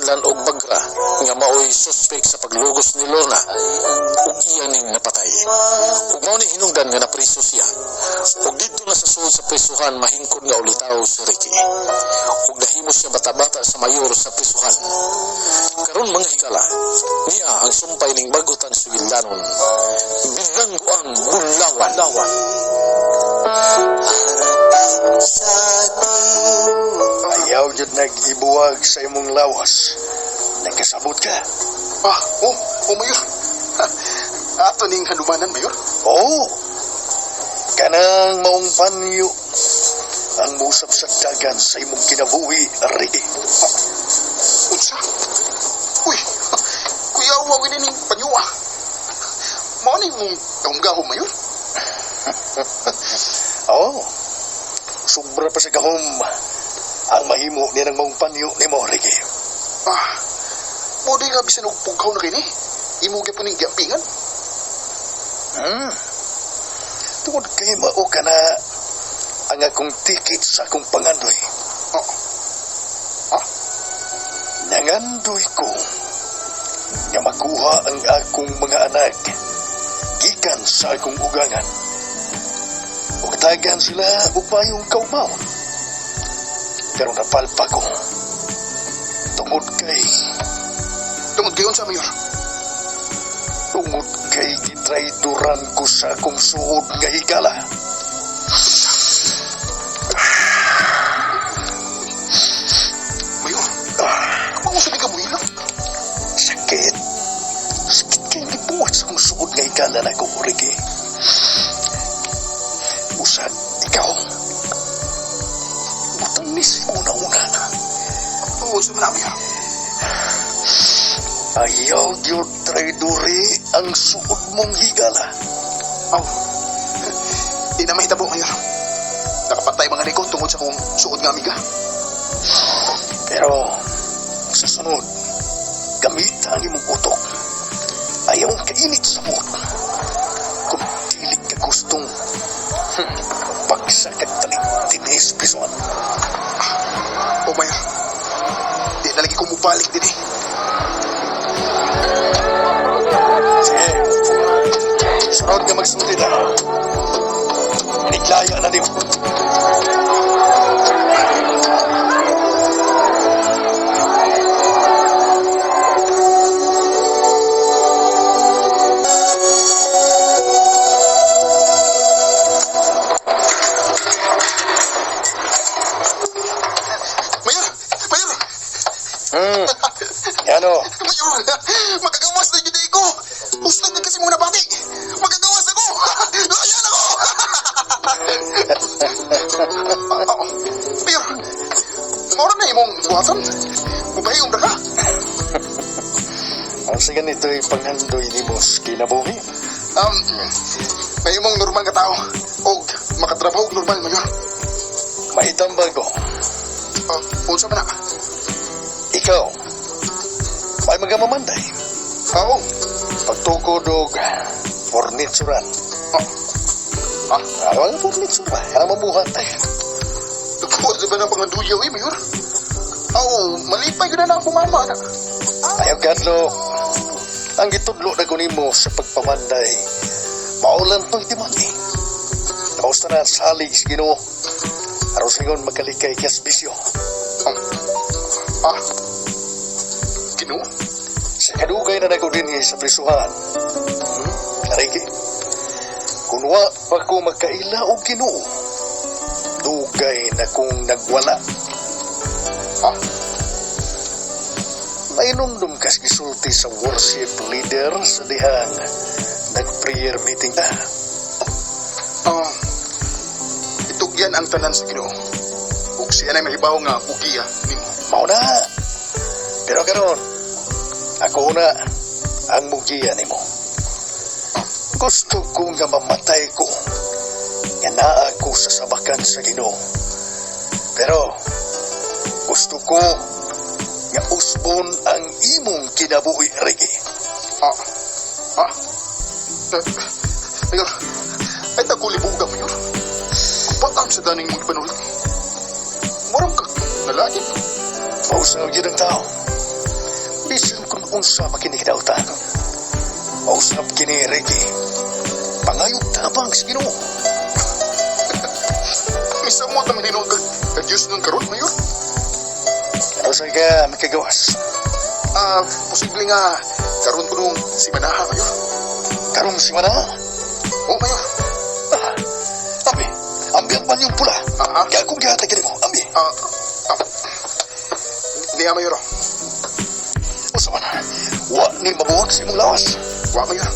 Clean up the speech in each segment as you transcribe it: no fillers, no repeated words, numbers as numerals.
gisundan og bagra nga maoy suspek sa paglugos ni Lorna ug iya ning napatay. Ug mao ni hinungdan nga napriso siya. Ug didto na sa sulod sa prisuhan mahingkod nga ulitaw si Ricky. Ug nahimo siya bata-bata sa mayor sa prisuhan. Karon mga higala, niya ang sumpay ning bagutan sugilanon. Bilanggo ang bulawan. Ayaw jud nag-ibuwag sa imong lawas. Nagkasabot ka. Ah, oh, oh, Mayor. Ato ning hanumanan, Mayor. Oo. Kanang maong panyo ang musap sa dagan sa imong kinabuhi, Ricky. Unsa? Uy, kuya, wa gini ning panyo ah. Mao ni mong gahom-gahom, Mayor. Oo. Sobra pa sa gahom ang mahimo ni ng maong panyo ni mo, Ricky. Ah, mo di nga bisan og pugkaw na kini. Imo gyapon ning giampingan. Tungod kay mao ka na ang akong ticket sa akong pangandoy. Oh. Ah, Nangandoy ko nga makuha ang akong mga anak gikan sa akong ugangan. Ug tagan sila og mayong kaumaon. Pero napalpa ko tungod kay tungod kay unsa, Mayor? Tungod kay gitrayduran ko sa akong suod nga higala. Mayor, kamao sa ka buhilak? Sakit. Sakit kay gibuhat sa akong suod nga higala na ko, Ricky. Usag, ikaw. Butang nis una-una. Oo, unsa man na, Mayor? Ayaw gyud traidori ang suod mong higala. Aw, di na mahitabo, Mayor. Nakapatay mga ko tungod sa akong suod nga amiga. Pero sa sunod, gamit ang imong utok. Ayaw kainit sa buot. Kung dili ka gustong pagsak at talik tinis prisuan. O, Mayor, di na lagi ko mubalik din eh. Sige. Sunod ka magsulti na. Niglaya na nimo. Mayor! Mayor! Ano? Mayor! Magagawas na yun ko! Uslan na kasi muna bati! Magagawas ako! Ayan ako! Mayor! Mora na imong buhatan? Mubahiyong ra ka? Ang sa ganito'y panghandoy ni Mos kinabuhi. May imong normal nga tao. Og makatrabaho og normal, Mayor. May tambag ko. Unsa man na? Ikaw, may mga mamanday. Oo. Pagtukod og furnituran. Oh. Ah, Ah, wala furniture ba? Kana mabuhat ay. Nagpuwad ba ng panganduyaw eh, Mayor? Oo, malipay ko na na akong mama. Na. Ayaw kadlo. Ang gitudlo na ko nimo sa pagpamanday, maulan to'y timati. Kamusta na salig sa Ginoo? Aron sa ingon makalikay kas bisyo. Ah, Ginoo? Sa kadugay na nako dinhi sa prisuhan. Arigi. Kung wa pa ko makaila og Ginoo, dugay na kong nagwala. Ah, Mainumdum kas gisulti sa worship leader sa dihang nag-prayer meeting na. Ah, itugyan ang tanan sa Ginoo. Ug siya na mahibaw nga bugiya nimo. Mao na. Pero karon, ako na ang mugiya nimo. Gusto ko nga mamatay ko nga naa ko sa sabakan sa Ginoo. Pero gusto ko nga usbon ang imong kinabuhi, Ricky. Ah, ah, Mayor, ay tagulibuga, Mayor. Patam sa daning mong ipanulit. Murang ka, nalagit. Pausaw yun ang tao. unsa pa kini kidautan. Mausap kini, Ricky. Pangayog tabang sa Ginoo. Misamot ang hinuon kag kag Diyos nun karon, Mayor. Ano sa ka makagawas? Ah, posible nga karon ko nung si Manaha, Mayor. Karong si Mana? Oh, Mayor. Ah, ambi, ambi ang panyong pula. Ah, ah. Kaya kung gihatag kini mo, ambi. Ah, ah. Niya, Mayor. Oh. Usa man, wa ni mabuwag sa imong lawas. Wa, Mayor.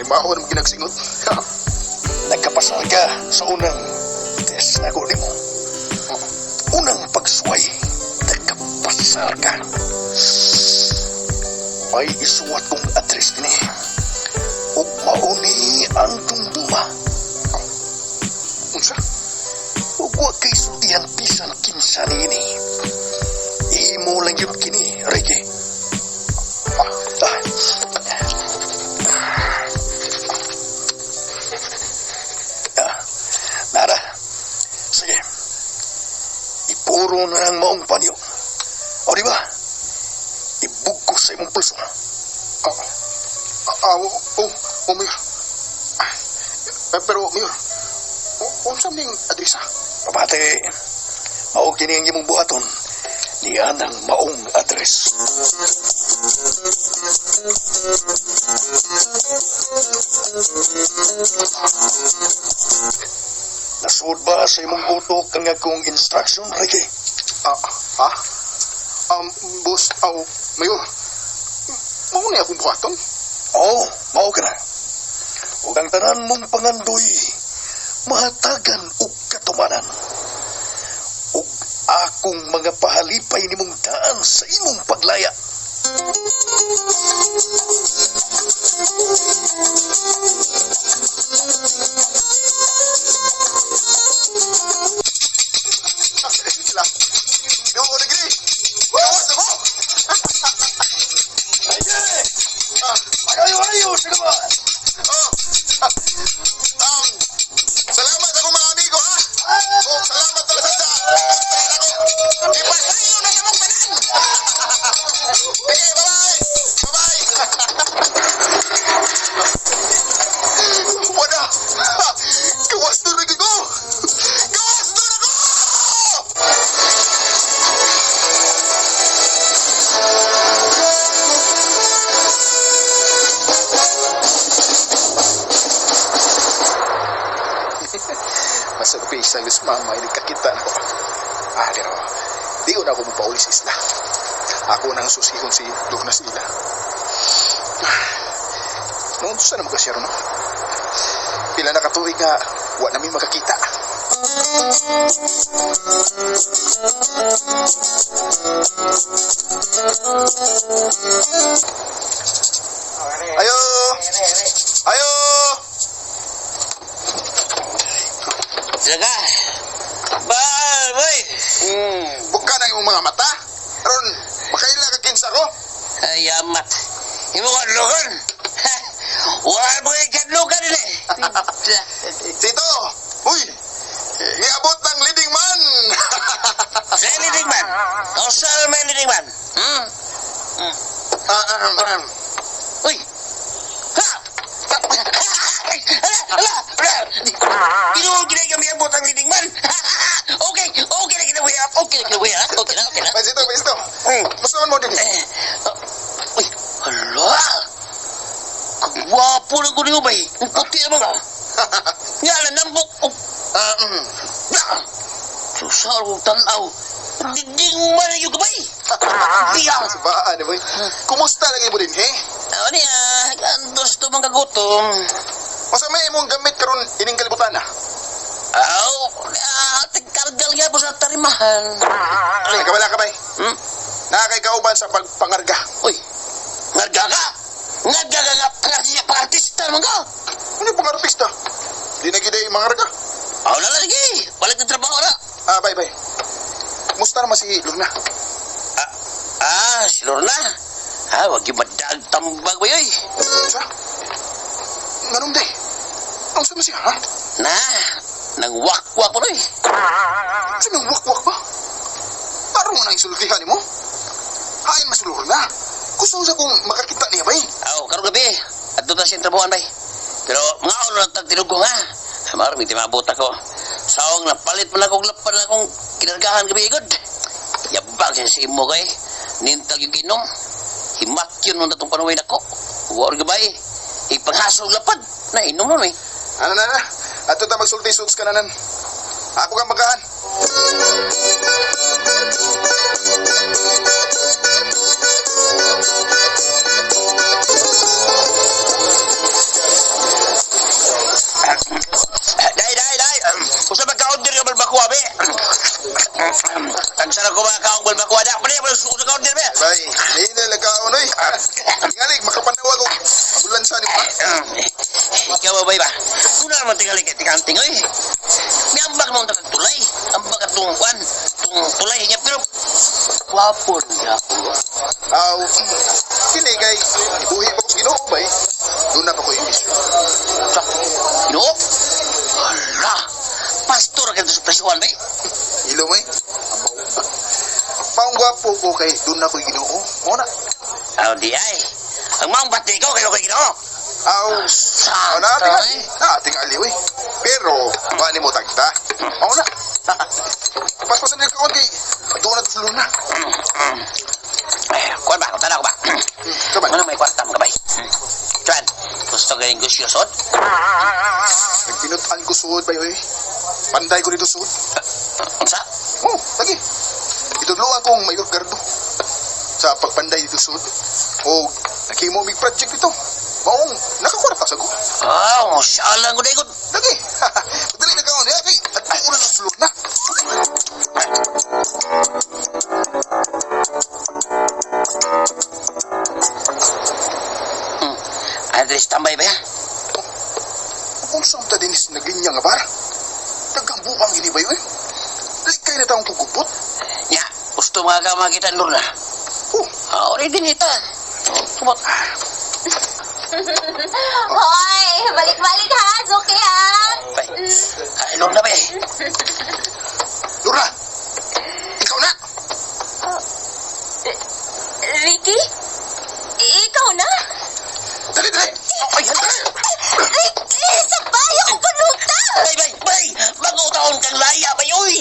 Limaho na ginagsingot. Nagkapasar ka sa unang test na ako nimo. Unang pagsuway, nagkapasar ka. May isuwat kong address ni. Ug mauni ang dumduma. Unsa? Ug wa kay sultihan bisan kinsa niini. Imo lang yun kini, Ricky. Ah, Ah. Ah, nara. Sige. Ipuro na ang maong panyo. O di ba? Ibugko sa imong pulso. Ah, ah, oh, oh, oh, Mayor. Ah, eh, pero, Mayor, unsa ning adresa? Pabati, mao kini ang imong buhaton. Niyan ang maong address. Nasuod ba sa imong utok ang akong instruction, Ricky? Ah, ah? Boss, aw, Mayor, mao ni akong buhaton? Oo, mao ka na. Ug ang tanan mong pangandoy, mahatagan og katumanan. Ug akong mga pahalipay nimong daan sa imong paglaya. Sila. Di ko degree. Gawas ako! Magayo-ayo, sino ba? Oh. Salamat ako mga amigo, ha? Oh, salamat talaga sa ako. Ipasayo na imong tanan! Sige, bye-bye! Bye-bye! Wala! Gawas na rin ko! Gawas na ako! Masurpresa yung mama, nagkakita na ko. Ah, pero di ko na ako mapauli sa isla. Ako nang susihon si Lorna sa ila. Noon sa naman kasi no? Pila na katuig nga, wa namin makakita. Ayo! Ayo! Saka. Bal, boy. Buka na imong mga mata. Aron, makaila ka kinsa ko. Ay, amat. Imo ka lugan. Wala mo yung kadlugan nila. Tito! Uy! Niabot ng leading man! Sa leading man. Kausal may leading man. Hmm? Ah, ah, ah. Uy! Ha! Ala! Ala! Ala! Tinuod gina kami abot ang leading man. Okay, okay na kita buya. Okay na kita buya. Okay na, okay na. Pasito, pasito. Hmm. Basta man mo din. Eh, ah, uy, hala! Kagwapo na ko niyo ba eh. Ang puti naman ka. Nga na, nambok. Oh, Ah, mm. ah. Susar kong tanaw. Dinding man yung gabay. Biya. Baan, boy. Kumusta lagi mo din, he? Ano niya, andos to mga kagutom. Masa may imong gamit karon ining kalibutan ah. Aw, ah, tigkargal nga po sa tarimahan. Ay, kabala ka bay. Hmm? Nakakay kauban sa pagpangarga. Uy, ngarga ka? Ngarga ka nga, pangartista, pangartista naman ka. Ano yung pangartista? Di na gid ay mangarga. Aw na lagi, balik ng trabaho na. Ah, bay, bay. Kumusta naman si Lorna? Ah, ah, si Lorna. Ah, wag yung madag tambag ba yoy. Sa? Nganong day? Ang sama siya, ha? Na, nang wakwak po noy. Sa nang wakwak ba? Parang mo nang isultihan mo? Hain mas Lorna. Gusto sa kong makakita niya, bay. Aw, karong gabi. Adto ta siyang trabuhan, bay. Pero mga ulo lang tag tinugong, ha? Marami, timabot ako. Saong napalit man akong lapan akong kinargahan gabi, igod. Yabang siya sa imo, kay. Nintag yung ginom. Himat yun nung datong panuway nako. Huwag gabay. Ipanghasog lapad. Nainom nun, eh. Ano na na? Ato ta magsulti suits ka nanan. Ako kang bangkahan. Dai, dai, dai. Usa ba ka-order yung balbakuha, be? Tagsa na ko mga kaong balbakuha da. Pwede, pwede, usa ka-order, be. Bay, hindi na lagkaon, oy. Tingali, makapanawag ko. Ambulansa ni pa. Ikaw ba, bay ba? Kuna naman tingali kay tikanting, oy. May ambag naman tagtulay. Tulay. Ambag at tungkwan. Tung tulay niya, pero wapo niya ako. Aw, kini kay ibuhi pa ko sa Ginoo, bay. Doon na pa ko imbisyon. Sa, Ginoo? Hala! Pastor ka sa presuhan, bay. Ilo, may. Maong gwapo ko kay doon na ko'y Ginoo. Mo na. Aw, di ay. Ang maong bati ko kayo kay Ginoo. Aw, Sa, aw na, tingali. Na, tingali, oy. Pero, wani mo tagta. Mao na. Paspasan nila kaon kay doon na to sa luna. Eh, kuwan ba? Tanaw ko ba? Kaman, Ano may kwarta mo kabay? Chuan, gusto ka yung gusto sod? nagpinutan ko suod bay, oy. Panday ko dito suod. Unsa? Oh, lagi. Itudloan kong mayor gardo sa pagpanday dito suod. O, nakimo mig project dito. Maong, nakakwarta sa ko. Ah, oh, siya lang ko dahil. Lagi. Dali na kaon, ya, kay at na sa sulod na. Andres, tambay ba ya? Kung saan ta dinis naglinya nga bar? Tagambuang gini ba yun? Likay na taong kugupot. Nya, gusto mga ka makita ni Lorna. Oh, Ah, already nita. Tumot. Hoy, balik-balik ha, Zuki ha. Bay. Ay, Lorna bay. Lorna! Ikaw na! Ricky? Ikaw na? Dali, dali! Ay, hala. Ricky, sabay ako panuta! Bay, bay, bay. Bago taon kang laya, bay, uy.